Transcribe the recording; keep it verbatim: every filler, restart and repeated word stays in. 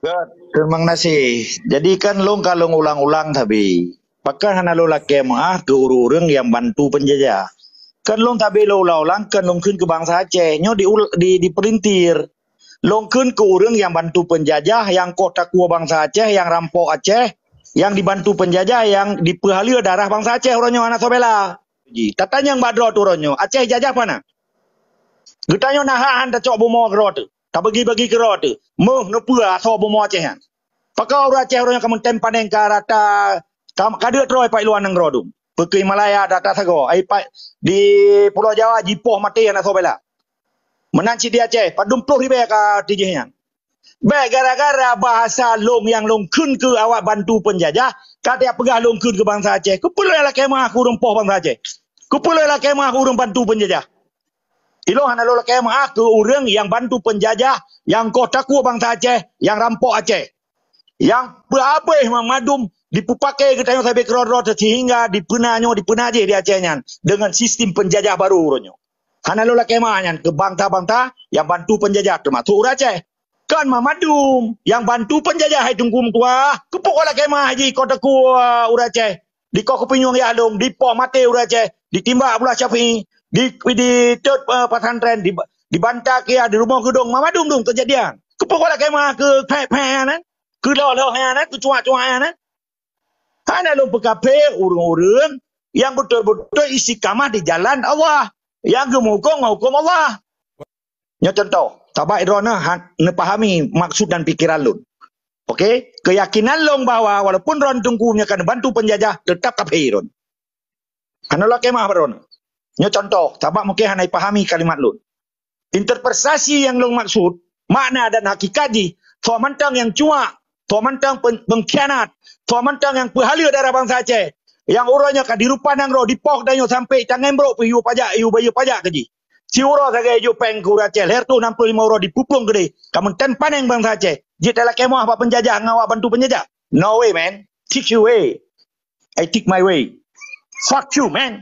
Good. Terima kasih. Jadi kan lôn ka lôn ulang-ulang sabe. Pakon hana lôn lakée meu'ah keu ureuëng-ureuëng nyang bantu peunjajah. Kan lôn sabe lôn ulang-ulang, kan lôn kheun keu bansa Aceh. Nyoe di, di, dipelintir. Lôn kheun keu ureuëng nyang bantu peunjajah, nyang koh takue bansa Aceh, nyang rampok Aceh, nyang dibantu peunjajah, nyang dipeuhaleue darah bansa Aceh uroe nyoe hana soe bela. Ji, tatanyong bak droe teuh uroe nyoe, Aceh jajah pana? Geutanyoe na hak han tacok bumoe keudroe teuh, tabagi-bagi keudroe teuh. Méuh neupeue asoe bumoe Aceh nyan. Pakon ureuëng Aceh uroe nyoe ka meutem paneng ka rata, ka, ka deuet droe pat luwa nanggroe dum. Peukeuh Malaya rata sagoe, ai pat di Pulo Jawa jipoh maté hana soe bela. Meunan cit di Aceh, padum ploh ribée ka tijih nyan. Bék gara-gara bahasa lôn nyang lôn kheun keu awak bantu peunjajah, ka tiep peugah lôn kheun keu bansa Aceh. Keupeue lôn lakée meu'ah keu ureuëng poh bansa Aceh? Keupeue lôn lakée meu'ah keu ureuëng bantu peunjajah? Ilôn hana lôn lakée meu'ah keu ureuëng nyang bantu peunjajah, nyang koh takue bansa Aceh, nyang rampok Aceh. Nyang peuhabéh mandum dipeupaké geutanyoe sabe keudroe-droe teuh sehingga dipeuna nyoe dipeuna jih di Aceh nyan deungon sistem peunjajah barô uroe nyoe. Hana lôn lakée meu'ah nyan keu bansa-bansa nyang bantu peunjajah teumasok ureuëng Aceh. Kon mandum nyang bantu peunjajah hai Teungku meutuah, keupeue lakée meu'ah jih koh takue ureuëng Aceh. Dikoh keupinyueng yah lôn, dipoh maté ureuëng Aceh, ditimbak Abdullah Syafi'i, di, ditot, eh, pesantren, di, dibanta kiah di Rumoh Geudong, mandum-dum keujadian. Keupeue lakée meu'ah keu phek-phek nyan, keu loh-loh nyan, keu cuak-cuak nyan? Hana lôn peukaphé ureuëng-ureuëng nyang beutôi-beutôi istiqamah di jalan Allah, nyang geumeuhukôm ngon hukôm Allah. Nyoe contoh, sabab droeneuh han neupahami maksud dan pikeran lôn. Oke, keuyakinan lôn bahwa walaupun droeneuh Teungku nyoe ka neubantu peunjajah, teutap kaphé droeneuh. Hana lakée meu'ah bak droeneuh. Nyoe contoh, sabab mungken hana ipahami kalimat lôn. Interpretasi nyang lôn maksud, makna dan hakikat jih, soe mantong nyang cuak, soe mantong pen-, pengkhianat, soe mantong nyang peuhaleue darah bansa Aceh, nyang uroe nyoe ka dirumpah nanggroe, dipoh geutanyoe sampoe tangai brok pih yue pajak, yue bayeue pajak keu jih. Siuroe sagai jue péng keu ureuëng Aceh, lhèe reutôh nam ploh limong uroe dipeuplueng keudeh, ka meutem paneng bansa Aceh. Jeuet talakée meu'ah bak peunjajah ngon awak bantu peunjajah? No way, man. Take your way. I take my way. Fuck you, man.